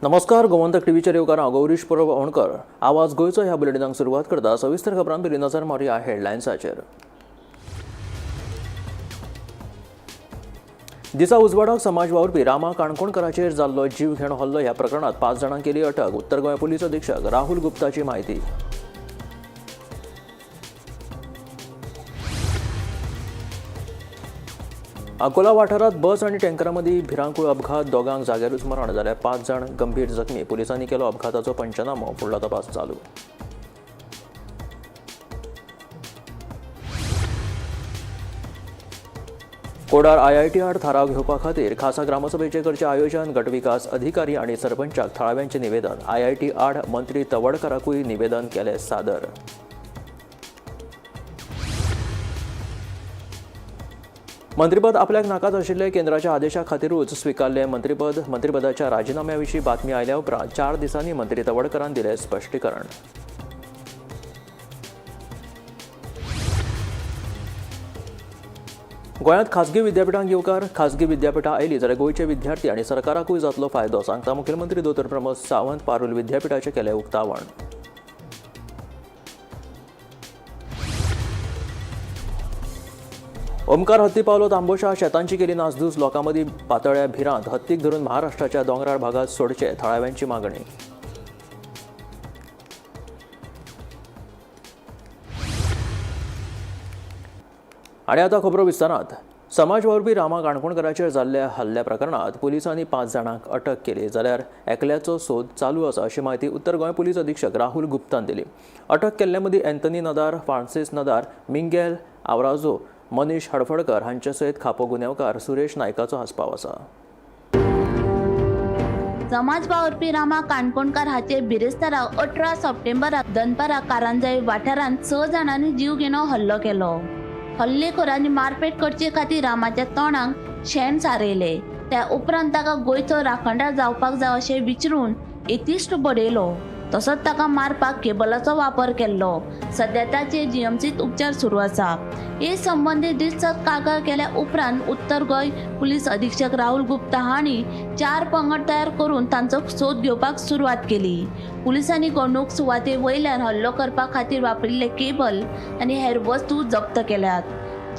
नमस्कार, गोमंतक टीव्हीचेर येवकार. हांव गौरीश परब होणकर. आवाज गोंयचो ह्या बुलेटिनाक सुरवात करता. सविस्तर खबरां पयलीं नजर मारुया हेडलायन्साचेर. दिसा उजवाडाक समाज वावुरपी रामा काणकोणकराचेर जाल्लो जीवघेणो हल्लो ह्या प्रकरणात 5 जाणांक केली अटक. उत्तर गोंय पोलीस अधीक्षक राहुल गुप्ताची म्हायती. अकोला वाठारात बस आणि टँकरा मदीं भिरांकूळ अपघात. दोगांक जाग्यारूच मरण जाल्यार 5 जाण गंभीर जखमी. पुलिसांनी केलो अपघाताचो पंचनामो. फुडलो तपास चालू. कोडार आयआयटी आड थाराव घेवपा खातीर खासा ग्रामसभेचें करचें आयोजन. गटविकास अधिकारी आनी सरपंचाक थळाव्यांचें निवेदन. आयआयटी आड मंत्री तवडकाराकूय निवेदन केलें सादर. मंत्रीपद आपल्याक नाकाच आशिल्लें. केंद्राच्या आदेशा खातीरूच स्विकारलें मंत्रीपद. मंत्रीपदाच्या राजिनाम्या विशीं बातमी आयल्या उपरांत 4 दिसांनी मंत्री तवडकरान दिलें स्पश्टीकरण. गोंयांत खासगी विद्यापिठांक येवकार. खासगी विद्यापिठां आयलीं जाल्यार गोंयचे विद्यार्थी आनी सरकाराकूय जातलो फायदो, सांगता मुखेलमंत्री दोतोर प्रमोद सावंत. पारूल विद्यापिठाचें केलें उक्तावण. ओमकार हत्ती पावलो तांबोशा. शेतांची केली नासधूस. लोकांमदीं पातळ्या भिरांत. हत्तीक धरून महाराष्ट्राच्या दोंगराळ भागात सोडचे, थळाव्यांची मागणी. आनी आतां खबरो विस्तारांत. समाज वावुरपी रामा काणकोणकराचेर जाल्ल्या हल्ल्या प्रकरणांत पुलिसांनी 5 जाणांक अटक केली जाल्यार एकल्याचो सोद चालू आसा, अशी म्हायती उत्तर गोंय पोलीस अधीक्षक राहुल गुप्तान दिली. अटक केल्ल्या मदीं एन्थनी नदार, फ्रांसीस नदार, मिंगेल आवराजो, मनीष हडफडकर हांचे सयत खापो गुन्यांवकार सुरेश नायकाचो आस्पाव आसा. समाज वावुरपी रामा काणकोणकार हाचेर बिरेस्तारा 18 सप्टेंबराक दनपारा कारंजाई वाठारांत 6 जाणांनी जीवघेणो हल्लो केलो. हल्लेखोरांनी मारपेट करचे खातीर रामाच्या तोंडाक शेण सारयले. त्या उपरांत ताका गोंयचो राखणदार जावपाक जाय अशें विचारून येतिश्ट बडयलो. तसोच ताका मारपाक केबलाचो वापर केल्लो. सद्या ताचेर जीएमसीत उपचार सुरू आसा. हे संबंदी रितसर कागाळ केल्या उपरांत उत्तर गोंय पुलीस अधीक्षक राहुल गुप्ता हांणी 4 पंगड तयार करून तांचो सोद घेवपाक सुरवात केली. पुलिसांनी घडणूक सुवाते वयल्यान हल्लो करपा खातीर वापरिल्ले केबल आनी हेर वस्तू जप्त केल्यात.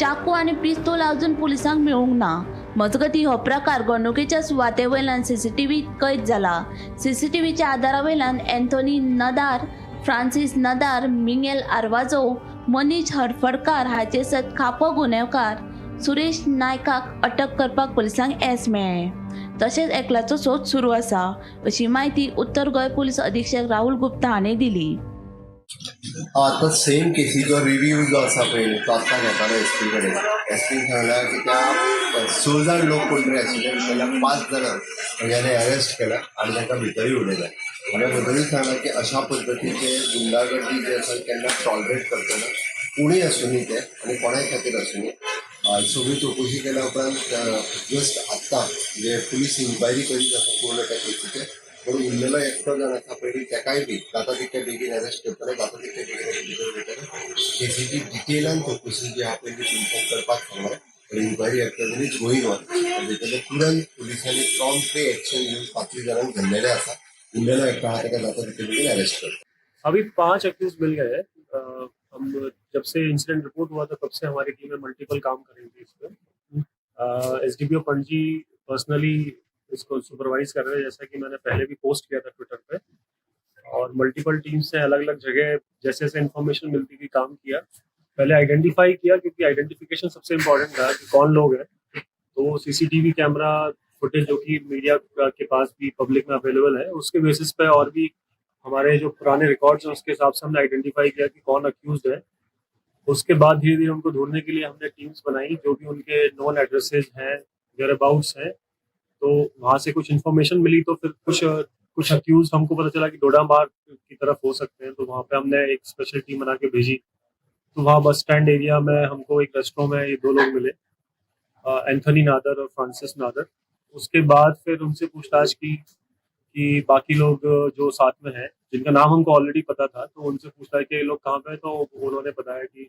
चाकू आनी पिस्तूल अजून पुलिसांक मेळूंक ना. मजगतीं हो प्रकार घडणुकेच्या सुवाते वयल्यान सीसीटीव्हीत कैद जाला. सीसीटीव्हीच्या आदारा वयल्यान एन्थोनी नदार, फ्रांसीस नदार, मिंगेल आरवाजो, मनीष हडफडकार हाचे सयत खापो गुन्यांवकार सुरेश नायकाक अटक करपाक पुलिसांक येस मेळ्ळें. तशेंच एकल्याचो सोद सुरू आसा, अशी म्हायती उत्तर गोंय पोलीस अधीक्षक राहुल गुप्ता हांणी दिली. आतां सेम केसीचो रिव्यू जो आसा पळय तो आत्तां घेतालो एस पी कडेन. एस पीन सांगला की त्या 6 जाण लोक कोण तरी आशिल्ले, तेन्ना 5 जाणांक तेंच्यांनी अरेस्ट केला आनी तांकां भितरूय उडयला. आनी भितरूय सांगला की अशा पद्दतीचे गुंडागर्दी जे आसा केन्ना टॉलरेट करतना, कोणूय आसुनी ते आनी कोणाय खातीर आसुनी. सगळी चवकशी केल्या उपरांत जस्ट आत्तां म्हणजे पुलीस इन्क्वायरी करीत आसा पूर्ण त्या केसीचे. पूण उरलेलो एकटो जाण आसा पयलीं तेकाय बी जाता तितके बेगीन अरेस्ट करतले, जाता तितके बेगीन भितर वयतले. केसीची डिटेलान चवकशी जी आहा पळय ती पुलिसांक करपाक सांगलें. Inquiry at present is going on. भितरले तुरंत पुलिसांनी प्रॉम्प्टली एक्शन घेवन 5 जाणांक धरलेले आसा. उरलेलो एकटो आहा तेका जाता तितके बेगीन अरेस्ट करतले. अभी 5 अक्यूज मिल गए हैं. हम जब से इंसिडेंट रिपोर्ट हुआ था तब से हमारी टीमें मल्टीपल काम कर रही थी इस पर. एसडीपीओ पणजी पर्सनली इसको सुपरवाइज कर रहे हैं, जैसा कि मैंने पहले भी पोस्ट किया था ट्विटर पे. और मल्टीपल टीम्स से अलग अलग जगह जैसे जैसे इन्फॉर्मेशन मिलती थी काम किया. पहले आइडेंटिफाई किया, क्योंकि आइडेंटिफिकेशन सबसे इम्पोर्टेंट था कि कौन लोग हैं. तो सीसीटीवी कैमरा फुटेज जो कि मीडिया के पास भी पब्लिक में अवेलेबल है, उसके बेसिस पे और भी हमारे जो पुराने रिकॉर्ड्स हैं उसके हिसाब से हमने आइडेंटिफाई किया कि कौन अक्यूज है. उसके बाद धीरे धीरे उनको ढूंढने के लिए हमने टीम्स बनाई, जो भी उनके नोन एड्रेसेज हैं, वेयर अबाउट्स हैं, तो वहाँ से कुछ इन्फॉर्मेशन मिली. तो फिर कुछ कुछ अक्यूज हमको पता चला कि डोडामार्ग की तरफ हो सकते हैं, तो वहाँ पे हमने एक स्पेशल टीम बना के भेजी. तो वहाँ बस स्टैंड एरिया में हमको एक रेस्टोरेंट में ये 2 लोग मिले, एंथनी नादर और फ्रांसिस नादर. उसके बाद फिर उनसे पूछताछ की कि बाकी लोग जो साथ में हैं, जिनका नाम हमको ऑलरेडी पता था, तो उनसे पूछा कि ये लोग कहाँ पे हैं, तो उन्होंने बताया कि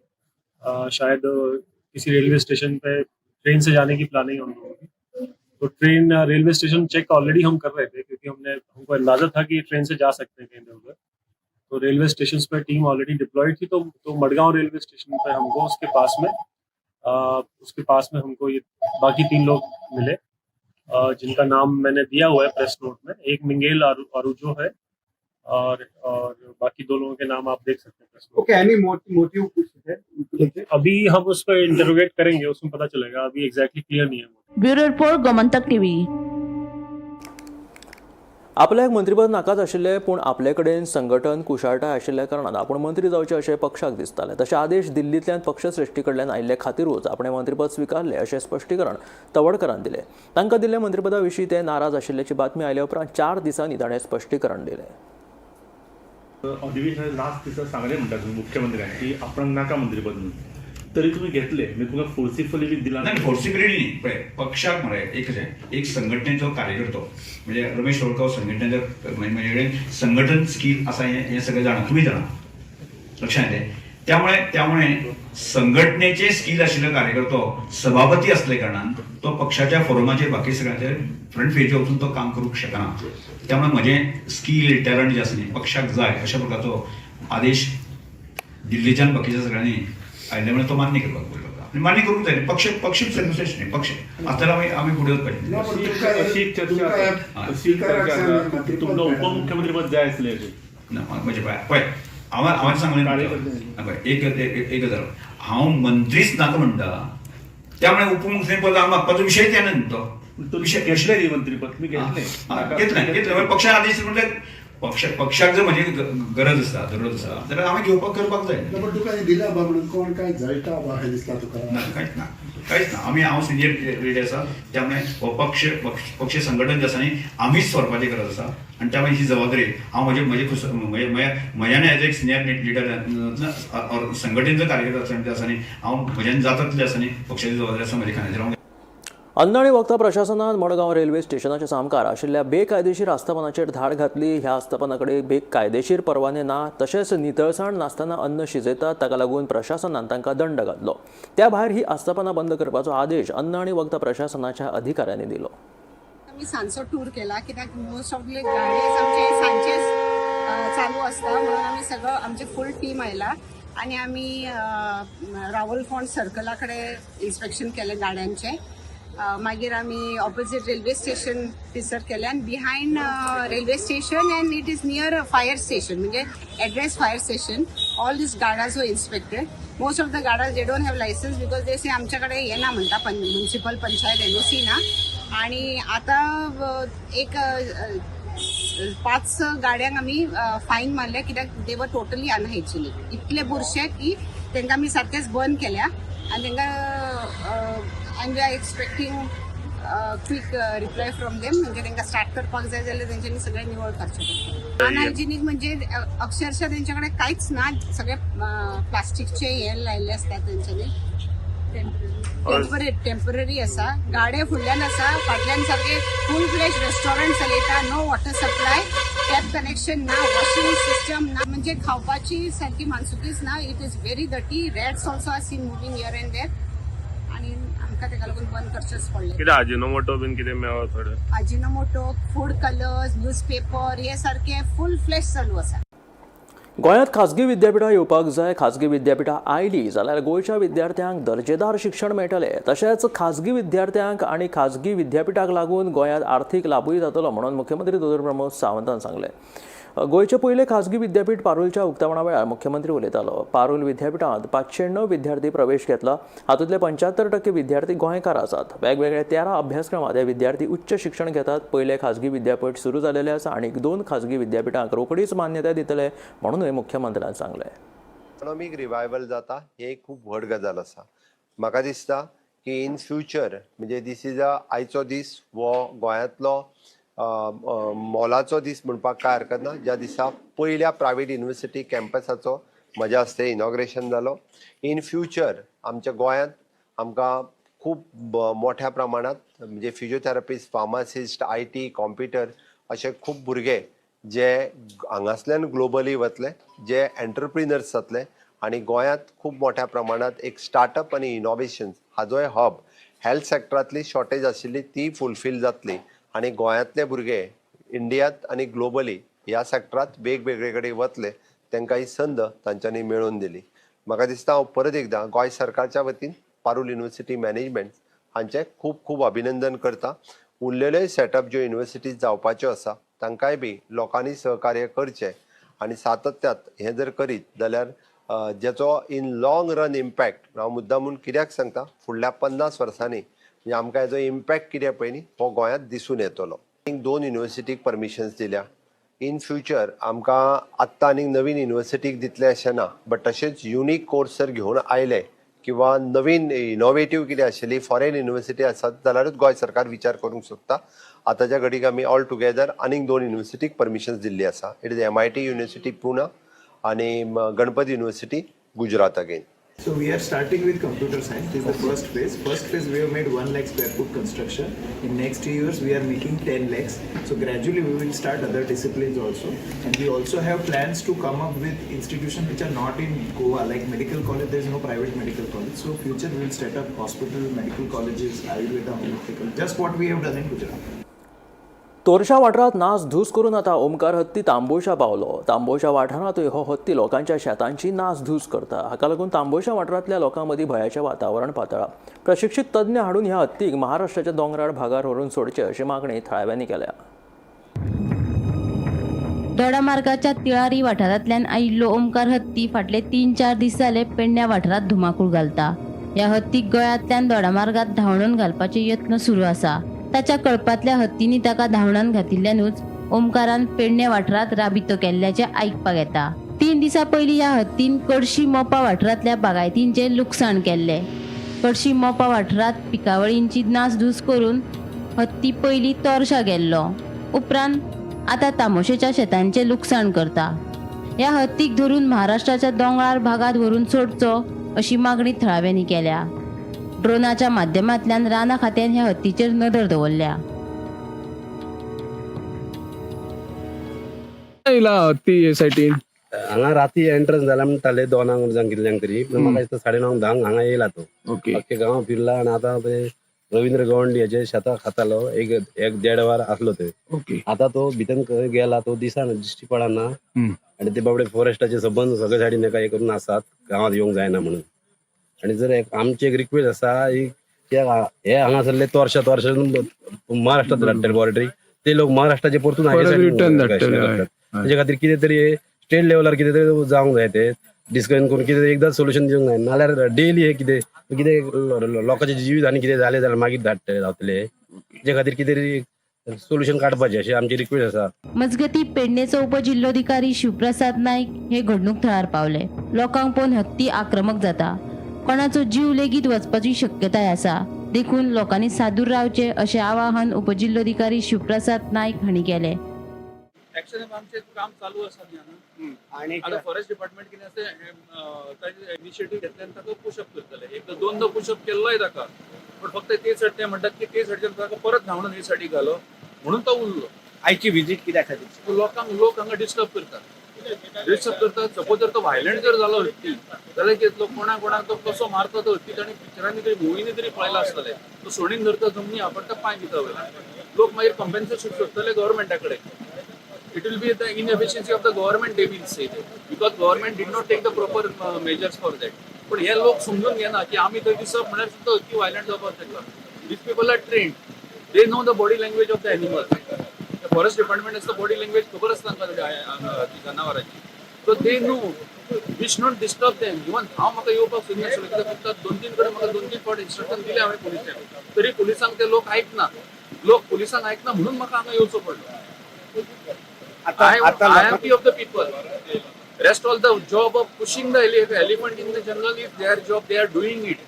शायद किसी रेलवे स्टेशन पे ट्रेन से जाने की प्लानिंग है उन लोगों की. तो train railway station check already हम कर रहे थे, क्योंकि हमने हमको अंदाजा था कि ट्रेन से जा सकते हैं कहीं इधर उधर। तो रेलवे स्टेशन पे टीम ऑलरेडी डिप्लॉयड थी। तो मडगांव रेलवे स्टेशन पे हमको उसके पास में हमको ये बाकी तीन लोग मिले, जिनका नाम मैंने दिया हुआ है प्रेस नोट में। एक मिंगेल आरूजो है और बाकी दो लोगों के नाम आप देख सकते हैं press note. Okay, any motive कुछ है उनको लेके? अभी हम उस पर इंटरोगेट करेंगे, उसमें पता चलेगा। अभी एग्जैक्टली क्लियर नहीं है वो। Bureau report, Gomantak TV. आपल्याक मंत्रीपद नाकाच आशिल्लें, पूण आपले कडेन संघटन कुशळटाय आशिल्ल्या कारणान आपूण मंत्री जावचें अशें पक्षाक दिसतालें। तशें आदेश दिल्लींतल्यान पक्षश्रेश्ठी कडल्यान आयिल्ले खातीरूच आपणें मंत्रीपद स्विकारलें अशें स्पश्टीकरण तवडकरान दिलें। तांकां दिल्ल्या मंत्रीपदा विशीं ते नाराज आशिल्ल्याची बातमी आयल्या उपरांत 4 दिसांनी ताणें स्पश्टीकरण दिलें। अधिवेशनाच्या लास्ट दिसा सांगलें म्हणटा तुमी मुख्यमंत्र्यांक की आपणाक नाका मंत्रीपद म्हणून, तरी तुमी घेतले, म्हणजे तुमकां फोर्सिफली बी दिला? नाही, फोर्सिबिलिटी न्ही। पळय, पक्षाक मरे एक कशें, एक संघटनेचो कार्यकर्तो म्हणजे रमेश तवडकार संघटनेचो, म्हणजे म्हजे कडेन संघटन स्कील आसा हें हें सगळें जाणा तुमी, जाणा, लक्षात येतलें। त्यामुळे संघटनेचे स्कील आशिल्लो कार्यकर्तो सभापती असले कारणान तो पक्षाच्या फोरमाचेर बाकी सगळ्यांचेर फ्रंट पेजीर वचून तो काम करूंक शकना। त्यामुळे म्हजें स्कील, टॅलंट जे आसा न्ही, पक्षाक जाय अशा प्रकारचो आदेश दिल्लीच्यान बाकीच्या सगळ्यांनी आयिल्ल्या मुळे तो मान्य करपाक पडलो आनी मान्य करूंक जाय। पक्ष पक्ष सर्विसेस न्ही, पक्ष आसतना आमी आमी फुडें वचपाचें। ना, पण अशी तुमकां अशी एक चर्चा तुमकां आसा, अशी एक चर्चा आसा की तुमकां उपमुख्यमंत्रीपद जाय आसलें अशें। ना, म्हणजे पळय पळय, हांवें हांवें सांगलें कार्यकर्ते. पळय, एक एक एक गजाल, हांव मंत्रीच नाका म्हणटा, त्यामुळे उपमुख्यमंत्रीपद हांव मागपाचो विशयच येना न्ही तो। तुम्ही घेतलें न्ही मंत्रीपद, तुमी घेतलें। घेतलें घेतलें, म्हणजे पक्षान आदेश, म्हटल्यार पक्षाक जर म्हजी गरज आसा, जरूरत आसा जाल्यार हांवें घेवपाक करपाक जाय। ना, पण तुका हें दिला बा म्हणून कोण काय जळटा बा अशें दिसता तुका? ना, कांयच ना, कांयच ना। आमी, हांव सिनियर लिडर आसा, त्यामुळे हो पक्ष पक्ष पक्ष संघटन जे आसा न्ही, आमीच व्हरपाची गरज आसा आनी त्यामुळे ही जबाबदारी हांव म्हजे म्हजे खुस म्हजे म्हज्यान एज एक सिनियर लिडर और संघटनेचो कार्यकर्ता आसा न्ही, हांव म्हज्यान जाता तितलें आसा न्ही, पक्षाची जबाबदारी आसा म्हज्या खांद्याचेर, हांव अन्न आनी वखदां प्रशासनान मडगांव रेल्वे स्टेशनाच्या सामकार आशिल्ल्या बेकायदेशीर आस्थापनाचेर धाड घातली। ह्या आस्थापना कडेन बेकायदेशीर परवाने ना, तशेंच नितळसाण नासतना अन्न शिजयतात। ताका लागून प्रशासनान तांकां दंड घातलो। त्या भायर ही आस्थापना बंद करपाचो आदेश अन्न आनी वखदां प्रशासनाच्या अधिकाऱ्यांनी दिलो। आमी सांजचो टूर केला, कित्याक मोस्ट ऑफ the गाडयेज आमचे सांजचेच चालू आसता म्हणून आमी सगळं आमचे फूल टीम आयला आनी आमी रावल फोंड सर्कला कडेन इन्स्पेक्शन केलें गाड्यांचें। मागीर आमी ऑपोजीट रेल्वे स्टेशन थंयसर केलें आनी behind railway station and it is near fire station, म्हणजे address fire station, all these गाडाज were inspected. Most of the गाडाज, they don't have license because they say आमच्याकडे येना म्हणटा, पण म्युन्सिपल पंचायत एनओसी ना। आणि आता एक पाच गाड्यांक आमी फायन मारले, कित्याक दे वर टोटली अनहायजेनिक। इतले बुरशे की तांकां आमी सारकेच बंद केल्या आनी तांकां and we are expecting quick reply from them. म्हणजे तांकां स्टार्ट करपाक जाय जाल्यार तेंच्यांनी सगळें निवळ करचें पडटलें। अनहायजेनिक म्हणजे अक्षरशः तेंच्याकडे कांयच ना, सगळे प्लास्टिकचे हे लायिल्ले आसता तेंच्यांनी, टेम्पररी आसा। गाडे फुडल्यान आसा, फाटल्यान सारके फूल फ्लॅश रेस्टॉरंट चलयता। No water supply, tap connection ना, वॉशिंग सिस्टम ना, म्हणजे खावपाची सारकी माणसुकीच ना। It is very dirty. Rats also are seen moving here and there आणि आमकां तेका लागून बंद करचेंच पडलें। कितें आजिनोमोटो बीन कितें मेळो थोडें? आजिनोमोटो, फूड कलर्स, न्यूजपेपर हे सारके फूल फ्लॅश चालू आसा। गोंयांत खाजगी विद्यापिठां येवपाक जाय। खाजगी विद्यापिठां आयलीं जाल्यार गोंयच्या विद्यार्थ्यांक दर्जेदार शिक्षण मेळटलें। तशेंच खाजगी विद्यार्थ्यांक आनी खाजगी विद्यापिठाक लागून गोंयांत आर्थीक लाबूय जातलो म्हणून मुख्यमंत्री दोतोर प्रमोद सावंतान सांगलें। गोंयचें पयलें खाजगी विद्यापीठ पारुलच्या उक्तावणा वेळार मुख्यमंत्री उलयतालो। पारुल विद्यापिठांत 509 विद्यार्थी प्रवेश घेतला। हातूंतले 75% विद्यार्थी गोंयकार आसात। वेगवेगळ्या 13 अभ्यासक्रमांत हे विद्यार्थी उच्च शिक्षण घेतात। पयलें खाजगी विद्यापीठ सुरू जालेलें आसा आनी दोन खाजगी विद्यापिठांक रोखडीच मान्यताय दितले म्हणूनय मुख्यमंत्र्यान सांगलें। इकॉनॉमीक रिवायवल जाता, ही एक खूब व्हड गजाल आसा। म्हाका दिसता की इन फ्युचर, म्हणजे दीस is a आयचो दीस हो गोंयांतलो अ, अ, मोलाचो दीस म्हणपाक कांय हरकत ना, ज्या दिसा पयल्या प्रायवेट युनिवर्सिटी कॅम्पसाचो म्हज्या हस्ते इनॉग्रेशन जालो। इन फ्युचर आमच्या गोंयांत आमकां खूब मोठ्या प्रमाणात, म्हणजे फिजियोथेरपिस्ट, फार्मासिस्ट, IT, computer अशे खूब भुरगे जे हांगासल्यान ग्लोबली वतले, जे एंटरप्रिनर्स जातले आनी गोंयांत खूब मोठ्या प्रमाणात एक स्टार्टअप आनी इनोवेशन हाजोय हब हेल्थ सेक्टरांतली शॉर्टेज आशिल्ली ती फुलफील जातली आनी गोंयांतले भुरगे इंडियांत आनी ग्लोबली ह्या सेक्टरांत वेगवेगळे कडेन वतले, तांकां ही संद तांच्यांनी मेळोवन दिली. म्हाका दिसता हांव परत एकदां गोंय सरकारच्या वतीन पारूल युनिवर्सिटी मॅनेजमेंट हांचें खूब खूब अभिनंदन करता. उरलेल्योय सेटअप ज्यो युनिवर्सिटीज जावपाच्यो आसा तांकांय बी लोकांनी सहकार्य करचें आनी सातत्यात हें जर करीत जाल्यार जेचो इन लाँग रन इम्पॅक्ट, हांव मुद्दामून कित्याक सांगता, फुडल्या 50 वर्सांनी म्हणजे आमकां हेजो इम्पॅक्ट कितें पळय न्ही हो गोंयांत दिसून येतलो. 2 युनिवर्सिटीक परमिशन्स दिल्या. इन फ्युचर आमकां आत्तां आनीक नवीन युनिवर्सिटीक दितले अशें ना, बट तशेंच युनीक कोर्स जर घेवन आयले किंवा नवीन इनोवेटीव कितें आशिल्ली फॉरेन युनिवर्सिटी आसात जाल्यारूच गोंय सरकार विचार करूंक शकता. आतांच्या घडीक आमी ऑल टुगेदर आनीक 2 युनिवर्सिटीक परमिशन्स दिल्ली आसा. It is MIT university Pune आनी Ganpat university Gujarat again. So we are starting with computer science. This is the first phase. First phase we have made 1 lakh square foot construction. In next 2 years we are making 10 lakhs. So gradually we will start other disciplines also. And we also have plans to come up with institutions which are not in Goa, like medical college. There is no private medical college. So future we will set up hospital, medical colleges, Ayurveda, homeopathic, just what we have done in Gujarat. Torsha वाठारांत नासधूस करून आतां ओमकार हत्ती तांबोशा पावलो. तांबोशा वाठारांतूय हो हत्ती लोकांच्या शेतांची नासधूस करता. हाका लागून तांबोशा वाठारांतल्या लोकां मदीं भंयाचें वातावरण पातळ्ळां. प्रशिक्षीत तज्ञ हाडून ह्या हत्तीक महाराष्ट्राच्या दोंगराळ भागार व्हरून सोडचे अशी मागणी थळाव्यांनी केल्या. दोडामार्गाच्या तिळारी वाठारांतल्यान आयिल्लो ओमकार हत्ती फाटले 3-4 दीस जाले पेडण्या वाठारांत धुमाकूळ घालता. ह्या हत्तीक गोंयांतल्यान दोडामार्गात धांवडून घालपाचे यत्न सुरू आसा. ताच्या कळपांतल्या हत्तींनी ताका धांवडावन घातिल्ल्यानूच ओमकारान पेडणे वाठारांत राबितो केल्ल्याचें आयकपाक येता. 3 दिसां पयलीं ह्या हत्तीन कडशी मोपा वाठारांतल्या बागायतींचें लुकसाण केल्लें. कडशी मोपा वाठारांत पिकावळींची नासधूस करून हत्ती पयलीं तोरशा गेल्लो, उपरांत आतां तामोशेच्या शेतांचें लुकसाण करता. ह्या हत्तीक धरून महाराष्ट्राच्या दोंगराळ भागांत व्हरून सोडचो अशी मागणी थळाव्यांनी केल्या. ड्रोनाच्या माध्यमांतल्यान राना खात्यान ह्या हत्तीचेर नदर दवरल्या. येयला हत्ती हे सायटीन हांगा राती एंट्रन्स जाला म्हणटाले 2 जावं कितल्यांक तरी, पूण म्हाका दिसता 9:30 10 हांगा येयला तो. ओके. अख्खे गांव फिरला आनी आतां ते रवींद्र गवंडी हेजे शेतां खातालो, एक देड वर आसलो ते. ओके. आतां तो भितर खंय गेला तो दिसना, दिश्टी पडना. आनी ते बाबडे फॉरेस्टाचे सबंद सगळे सायडीन एका हे करून आसात, गांवांत येवंक जायना म्हणून. आनी जर आमची एक रिक्वेस्ट आसा, हे हांगासरले तोरशा तोरशा महाराष्ट्रात धाडटले बॉर्डरी, ते लोक महाराष्ट्राचे परतून परत रिटर्न धाडटले. तेजे खातीर कितें तरी स्टेट लेवलार कितें तरी जावंक जाय, ते डिस्कशन करून कितें एकदां सोल्युशन दिवंक जाय. नाल्यार डेली हे कितें कितें लोकांचे जिवीत आनी कितें जालें जाल्यार मागीर धाडटले धांवतले. तेजे खातीर कितें तरी सोल्युशन काडपाचें अशें आमची रिक्वेस्ट आसा. मजगती पेडणेचो उपजिल्होधिकारी शिवप्रसाद नायक हे घडणूक थळार पावले. लोकांक पळोवन हत्ती आक्रमक जाता, कोणाचो जीव लेगीत वचपाची शक्यताय आसा, देखून लोकांनी सादूर रावचे अशें आवाहन उपजिल्होधिकारी शिवप्रसाद नायक हांणी केलें. एक्शन आमचें काम चालू आसा न्ही हांगा. आनी आतां फॉरेस्ट डिपार्टमेंट कितें आसा ताजें इनिशिएटीव घेतले आनी ताका पुशअप करतले. एकदां दोनदां पुशअप केल्लोय ताका, पूण फक्त ते सायड ते म्हणटात की ते सायडच्यान ताका परत धांवडून हे सायडीक घालो म्हणून तो उरलो. आयची विजीट कित्या खातीर? लोकांक लोक हांगा डिस्टर्ब करतात, डिस्टर्ब करतात. सपोज जर तो व्हायलंट जर जालो हत्ती जाल्यार कितें लोक कोणा कोणाक तो कसो मारता तो हत्ती ताणें पिक्चरांनी तरी मुवींनी तरी पळयला आसतलें. तो सोडीन धरता जमनी आपडटा पांय दिता वयल्यान. लोक मागीर कंपेन्सेशन सोदतले गव्हर्मेंटा कडेन. It will be the inefficiency of the government, they will say that, because government did not take the proper measures for that. पण हे लोक समजून घेना की आमी थंय दिसप म्हळ्यार सुद्दां हत्ती व्हायलंट जावपाक शकता. These people are trained, they know the body language of the animal. Forest department आसता बॉडी लँग्वेज खबर आसता तांकां जनावरांची. So they know we should not disturb them. Even हांव म्हाका येवपाक सोदिनासलो कित्याक फक्त 2-3 कडेन म्हाका 2-3 फावट इन्स्ट्रक्शन दिलें हांवें पुलिसांक, तरी पुलिसांक ते लोक आयकना. लोक पुलिसांक आयकना म्हणून म्हाका हांगा येवचो पडलो. I am the of the people. Rest all the job of pushing the elephant in the jungle is their job. They are doing it.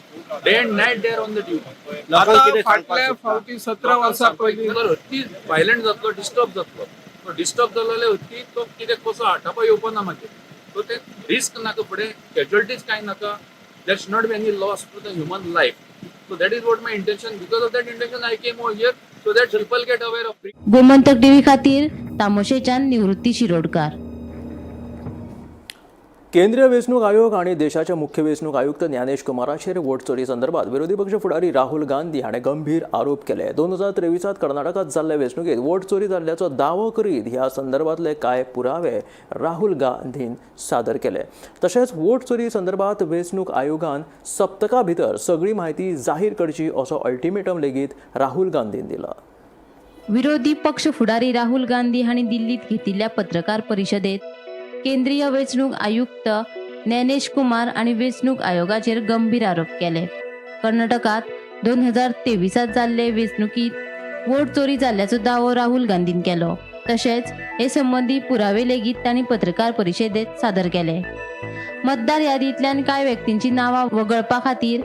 Day and night they are on the duty. आता फाटल्या फावटी 17 वर्सां पयलीं हत्ती violent जातलो, disturb जातलो. तो disturb जालो जाल्यार हत्ती तो कितें कसो आटापा येवपा ना मागीर. सो ते रिस्क नाका, फुडें कॅज्युअलिटीज कांय नाका. There should not be any loss to the human life. So that is what my intention. Because of that intention I came over here so that people get aware of. Gomantak TV खातीर तामोशेच्यान निवृत्ती शिरोडकार. केंद्रीय वेंचणूक आयोग आनी देशाचे मुख्य वेंचणूक आयुक्त ज्ञानेश कुमाराचेर वोट चोरी संदर्भात विरोधी पक्ष फुडारी राहुल गांधी हाणें गंभीर आरोप केले. 2023 कर्नाटकांत जाल्ले वेंचणुकेंत वोट चोरी जाल्ल्याचो दावो करीत ह्या संदर्भांतले कांय पुरावे राहुल गांधीन सादर केले. तशेंच वोट चोरी संदर्भात वेंचणूक आयोगान सप्तका भितर सगळी म्हायती जाहीर करची असो अल्टिमेटम लेगीत राहुल गांधीन दिला. विरोधी पक्ष फुडारी राहुल गांधी हांणी दिल्लीत घेतिल्ल्या पत्रकार परिशदेत केंद्रीय वेंचणूक आयुक्त ज्ञानेश कुमार आनी वेंचणूक आयोगाचेर गंभीर आरोप केले. कर्नाटकात 2023 जाल्ले वेंचणुकीत वोट चोरी जाल्ल्याचो दावो राहुल गांधीन केलो. तशेंच हे संबंदी पुरावे लेगीत तांणी पत्रकार परिशदेत सादर केले. मतदार यादींतल्यान कांय व्यक्तींची नांवां वगळपा खातीर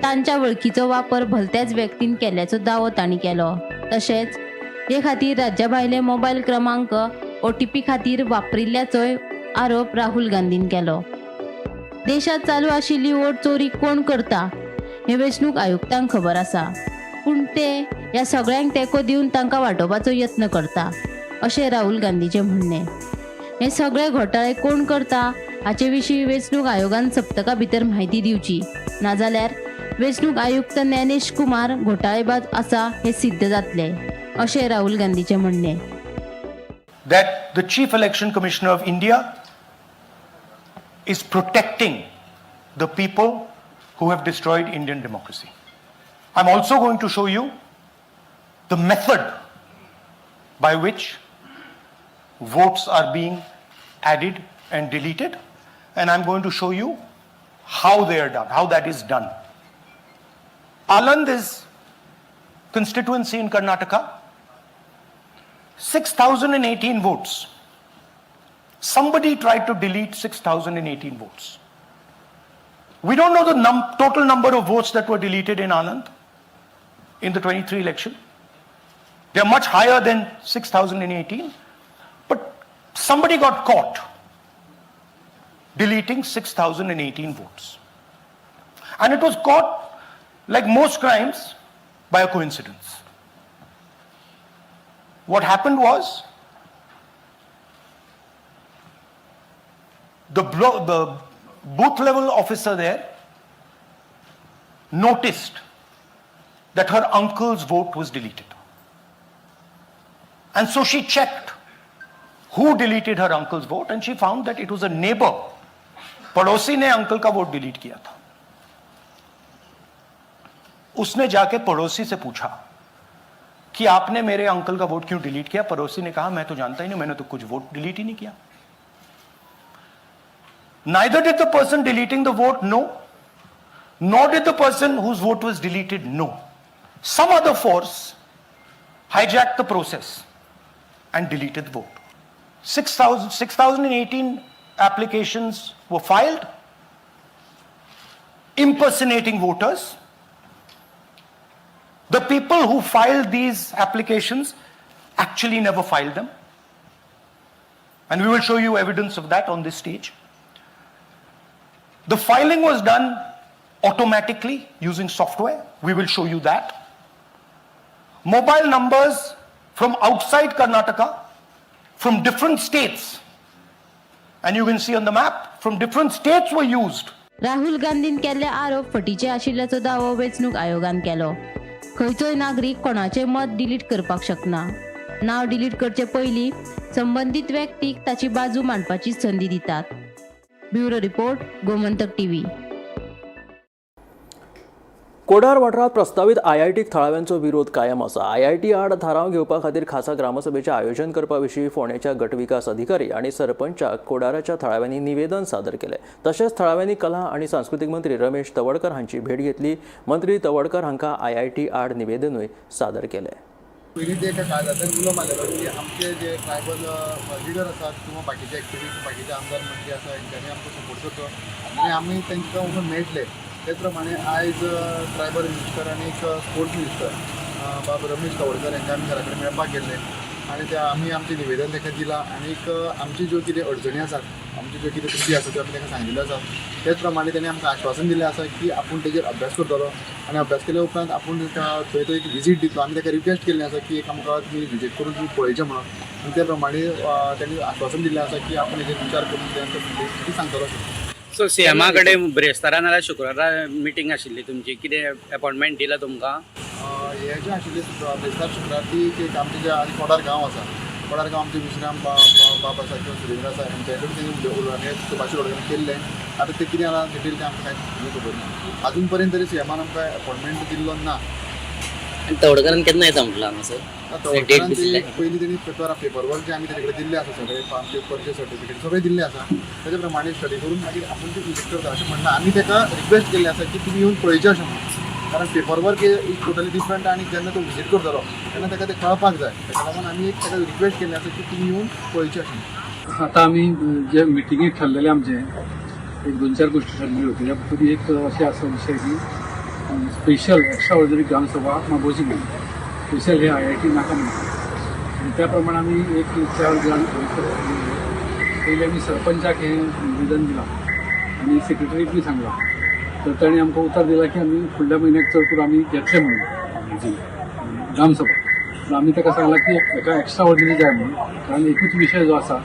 तांच्या वळखीचो वापर भलत्याच व्यक्तीन केल्ल्याचो दावो तांणी केलो. तशेंच हे खातीर राज्या भायले मोबायल क्रमांक OTP खातीर वापरिल्ल्याचोय आरोप राहुल गांधीन केलो. देशात चालू आशिल्ली वोट चोरी कोण करता हे वेंचणूक आयुक्तांक खबर आसा, पूण ते ह्या सगळ्यांक तेंको दिवन तांकां वाटोवपाचो यत्न करता अशें राहुल गांधीचें म्हणणें. हे सगळे घोटाळे कोण करता हाचे विशीं वेंचणूक आयोगान सप्तका भितर म्हायती दिवची, नाजाल्यार वेंचणूक आयुक्त ज्ञानेश कुमार घोटाळेबाज आसा हें सिद्ध जातलें अशें राहुल गांधीचें म्हणणें. That the Chief Election Commissioner of India is protecting the people who have destroyed Indian democracy. I'm also going to show you the method by which votes are being added and deleted, and I'm going to show you how they are done, how that is done. Aland is constituency in Karnataka, 6,018 votes. Somebody tried to delete 6,018 votes. We don't know the total number of votes that were deleted in Aland in the 23 election. They are much higher than 6,018. But somebody got caught deleting 6,018 votes. And it was caught, like most crimes, by a coincidence. What happened was the booth level officer there noticed that her uncle's vote was deleted. And so she checked who deleted her uncle's vote, and she found that it was a neighbor. पड़ोसी ने uncle का vote delete किया था. उसने जाके पड़ोसी से पूछा कि आपने मेरे अंकल का वोट क्यों डिलीट किया? पड़ोसी ने कहा, मैं तो जानता ही नहीं, मैंने तो कुछ वोट डिलीट ही नहीं किया. Neither did the person deleting the vote know, nor did the person whose vote was deleted know. Some other force hijacked the process and deleted the vote. 6,018 applications were filed impersonating voters. The people who filed these applications actually never filed them. And we will show you evidence of that on this stage. The filing was done automatically using software. We will show you that. Mobile numbers from outside Karnataka, from different states, and you can see on the map, from different states were used. Rahul गांधीन केल्ले आरोप फटीचे आशिल्ल्याचो दावो वेंचणूक आयोगान केलो. खंयचोय नागरीक कोणाचें मत डिलीट करपाक शकना. नांव डिलीट करचे पयलीं संबंदीत व्यक्तीक ताची बाजू मांडपाची संदी दितात. Bureau report, Gomantak TV. Kodar वाठारांत प्रस्तावीत आयआयटीक थळाव्यांचो विरोध कायम आसा. आयआयटी आड थाराव घेवपा खातीर खासा ग्रामसभेचें आयोजन करपा विशीं फोंडेच्या गटविकास अधिकारी आनी सरपंचाक कोडाराच्या थळाव्यांनी निवेदन सादर केलें. तशेंच थळाव्यांनी कला आनी सांस्कृतीक मंत्री रमेश तवडकर हांची भेट घेतली. मंत्री तवडकर हांकां आयआयटी आड निवेदनूय सादर केलें. पयलीं ते एका कागाळदार उलो मारलेलो की आमचे जे ट्रायबल लिडर आसात किंवा बाकीचे एक्टिविस्ट, बाकीचे आमदार मंत्री आसा, हेंच्यांनी आमकां सपोर्ट करचो आनी आमी तांकां वचून मेळटले. ते प्रमाणे आयज ट्रायबल मिनिस्टर आनी एक स्पोर्ट्स मिनिस्टर बाब रमेश तवडकर हांकां आमी घरा कडेन मेळपाक गेल्ले आनी ते आमी आमचें निवेदन तांकां दिलां आनीक आमची ज्यो कितें अडचणी आसात आमचे जे कितें त्रुटी आसा त्यो आमी तांकां सांगिल्ल्यो आसा. तेच प्रमाणे तेणी आमकां आश्वासन दिल्लें आसा की आपूण तेजेर अभ्यास करतलो आनी अभ्यास केल्या उपरांत आपूण थंय तो एक विजीट दितलो. आमी ताका रिक्वेस्ट केल्लें आसा की एक आमकां तुमी विजीट करून तुमी पळयचें म्हणून, आनी त्या प्रमाणे तेणी आश्वासन दिल्लें आसा की आपूण हेजेर विचार करून तें सांगतलो. सो सीएमा कडेन ब्रेस्तारा नाल्यार शुक्रारा मिटींग आशिल्ली तुमची, कितें अपॉयंटमेंट दिला तुमकां? हे जे आशिल्ले ब्रेस्तार शुक्रार ती एक आमचे जे आनी कोडार गांव आसा, कोडार गांव आमचे विश्राम बाब आसा किंवा सुरेंद्र आसा हेंच्या कडेन तेणी उलोवणें सुभाष शिरोडकर केल्लें. आतां तें कितें जालां डिटेल तें आमकां कांय खबर ना. अजून पर्यंत तरी सीएमान आमकां अपॉयंटमेंट दिल्लो ना. आनी तवडकरान केन्ना येता म्हटलां हांगासर? तवडकरान पयलीं तेणी पेपर वर्क जे आमी तेजे कडेन दिल्लें आसा, सगळे आमचे परचेस सर्टिफिकेट सगळें दिल्लें आसा, तेजे प्रमाणे स्टडी करून मागीर आपूण ते विजीट करता अशें म्हणलां. आमी ताका रिक्वेस्ट केल्लें आसा की तुमी येवन पळयचें अशें म्हणून, कारण paper work is totally different आनी जेन्ना तो विजीट करतलो तेन्ना ताका तें कळपाक जाय. ताका लागून आमी एक ताका रिक्वेस्ट केल्लें आसा की तुमी येवन पळयचें अशें. आतां आमी जे मिटिंगेक ठरलेलें आमचें एक दोन चार गोश्टी ठरलेल्यो, तेज्या पयलीं एक अशें आसा विशय की स्पेशल एक्स्ट्रा ऑर्डिनरी ग्रामसभा मागोवची म्हणून, स्पेशल हे IIT नाका म्हणटा. आनी त्या प्रमाणे आमी एक चार जाण पयलीं आमी सरपंचाक हें निवेदन दिलां आनी सेक्रेटरीक बी सांगलां, तर ताणें आमकां उतर दिलां की आमी फुडल्या म्हयन्याक चड करून आमी घेतले म्हणून ग्रामसभा. पूण आमी ताका सांगलां की एका एक्स्ट्रा ऑर्डिनरी जाय म्हणून, कारण एकूच विशय जो आसा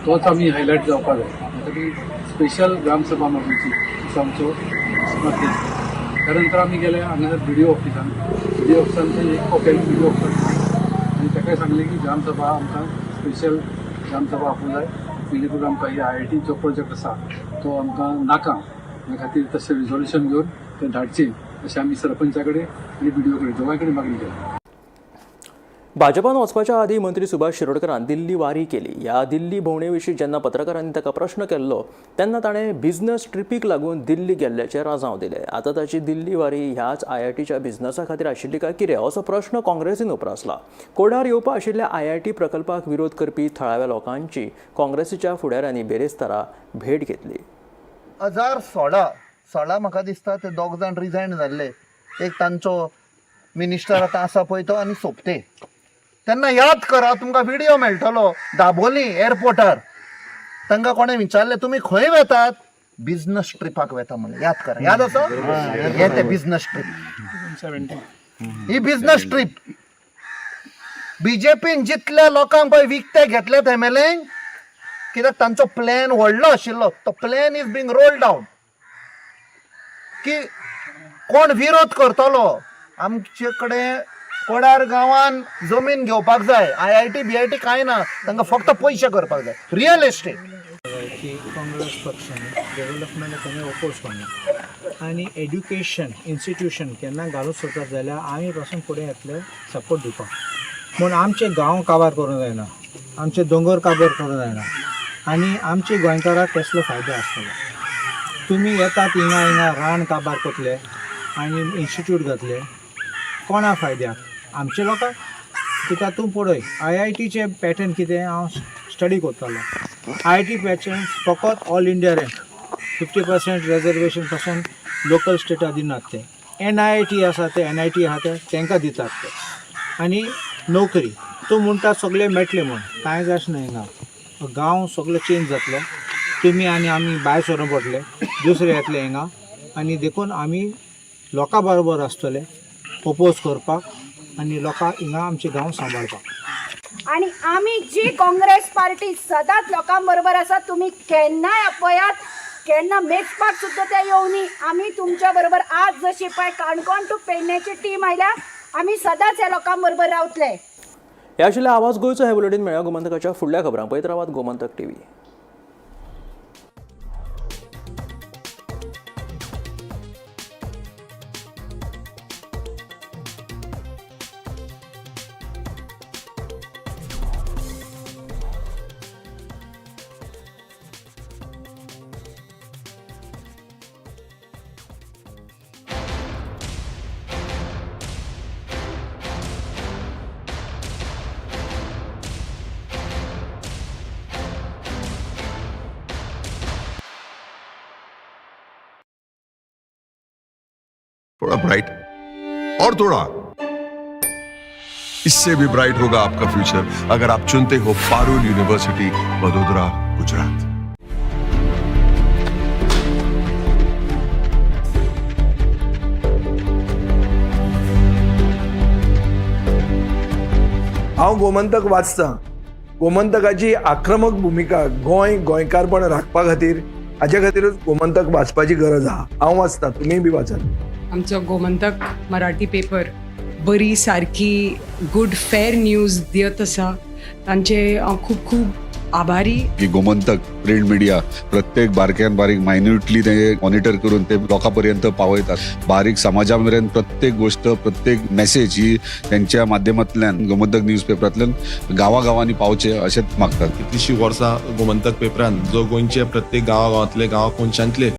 तोच आमी हायलायट जावपाक जाय, त्या खातीर स्पेशल ग्रामसभा मागोवची असो आमचो मत. त्या नंतर आमी गेले हांगासर बीडीओ ऑफिसान, बीडीओ ऑफिसान थंय एक कॉपी आमी बीडीओ ऑफिसान आनी ताकाय सांगलें की ग्रामसभा आमकां स्पेशल ग्रामसभा आपोवंक जाय, जेणे करून आमकां ही IITचो प्रोजेक्ट आसा तो आमकां नाका, त्या खातीर तशें रिजोल्युशन घेवन तें धाडचें अशें आमी सरपंचा कडेन आनी बीडीओ कडेन दोगांय कडेन मागणी केली. भाजपान वचपाच्या आदीं मंत्री सुभाष शिरोडकरान दिल्ली वारी केली. ह्या दिल्ली भोंवणे विशीं जेन्ना पत्रकारांनी ताका प्रश्न केल्लो तेन्ना ताणें बिझनस ट्रिपीक लागून दिल्ली गेल्ल्याचें राजांव दिलें. आतां ताची दिल्ली वारी ह्याच IITच्या बिझनसा खातीर आशिल्ली काय कितें असो प्रश्न काँग्रेसीन उप्रासला. कोडार येवपा आशिल्ल्या IIT प्रकल्पाक विरोध करपी थळाव्या लोकांची काँग्रेसीच्या फुडाऱ्यांनी बेरेस्तारा भेट घेतली. 2016 म्हाका दिसता ते दोग जाण रिजायन जाल्ले, एक तांचो मिनिस्टर आतां आसा पळय तो आनी सोपते. तेन्ना याद करा, तुमकां व्हिडियो मेळटलो दाबोली एअरपोर्टार तांकां कोणें विचारलें तुमी खंय वेतात, बिझनस ट्रिपाक वेता म्हणलें. याद करा, याद आसा हे ते बिझनस ट्रीप, ही बिझनस ट्रीप. बीजेपीन जितल्या लोकांक पळय विकते घेतले एमएलए, कित्याक तांचो प्लॅन व्हडलो आशिल्लो, तो plan is being rolled out की कोण विरोध करतलो. आमचे कडेन कोडार गांवान जमीन घेवपाक जाय, IIT BIT कांय ना, तांकां फक्त पयशे करपाक जाय, रियल एस्टेट. की काँग्रेस पक्षान डेव्हलपमेंट आमी ओपोज करना आनी एड्युकेशन इन्स्टिट्यूशन केन्ना घालूंक सोदतात जाल्यार आमी पासून फुडें येतले सपोर्ट दिवपाक. पूण आमचे गांव काबार करूंक जायना, आमचे दोंगर काबार करूंक जायना आनी आमचे गोंयकाराक कसलो फायदो आसतलो. तुमी येतात हिंगा हिंगा रान काबार करतले आनी इन्स्टिट्यूट घातले कोणा फायद्याक, आमचे लोकांक. कित्याक तूं पळय IITचें पॅटर्न कितें हांव स्टडी करतालो. IIT pattern फकत ऑल इंडिया रँक 50% रेजर्वेशन पासून लोकल स्टेटा दिनात ते. NIT आसा ते NIT आसा ते तांकां दितात ते. आनी नोकरी तूं म्हणटा सगळें मेळटलें म्हूण, कांयच अशें ना. हिंगा गांव सगळो चेंज जातलो, तुमी आनी आमी भायर सरूंक पडटले, दुसरे येतले हिंगा आनी देखून आमी लोकां बरोबर आसतले ओपोज करपाक आनी लोकां हिंगा आमचे गांव सांबाळपाक. आणि आमी जी काँग्रेस पार्टी सदांच लोकां बरोबर आसा, तुमी केन्नाय आपयात, केन्ना मेजपाक सुद्दां ते येवनी, आमी तुमच्या बरोबर. आज जशी पळय काणकोण टू पेडण्याची टीम आयल्या, आमी सदांच ह्या लोकां बरोबर रावतले. हे आशिल्ले आवाज गोंयचो हे बुलेटीन. मेळ्या गोमंतकाच्या फुडल्या खबरांक पळयत रावात गोमंतक टीव्ही. थोड़ा ब्राइट और थोड़ा इससे भी ब्राइट होगा आपका फ्यूचर अगर आप चुनते हो पारुल यूनिवर्सिटी, वडोदरा, गुजरात। हांव गोमंतक वाचतां. गोमंतकाची आक्रमक भुमिका गोंय गोंयकारपण राखपा खातीर, हाजे खातीरूच गोमंतक वाचपाची गरज आहा. हांव वाचतां, तुमीय बी वाचात. आमचो गोमंतक मराठी पेपर बरी सारकी गुड फेर न्यूज दियत आसा. तांचे हांव खूब खूब आभारी. की गोमंतक प्रिंट मिडिया प्रत्येक बारक्यान बारीक मायन्युटली ते मॉनिटर करून ते लोकां पर्यंत पावयतात. बारीक समाजा मेरेन प्रत्येक गोष्ट, प्रत्येक मेसेज ही त्यांच्या माध्यमांतल्यान, गोमंतक न्यूज पेपरांतल्यान गांवागांवांनी पावचे अशेंच मागतात. कितलीशीं वर्सां गोमंतक पेपरान जो गोंयचे प्रत्येक गांवा गांवांतले, गांवा कोनशांतले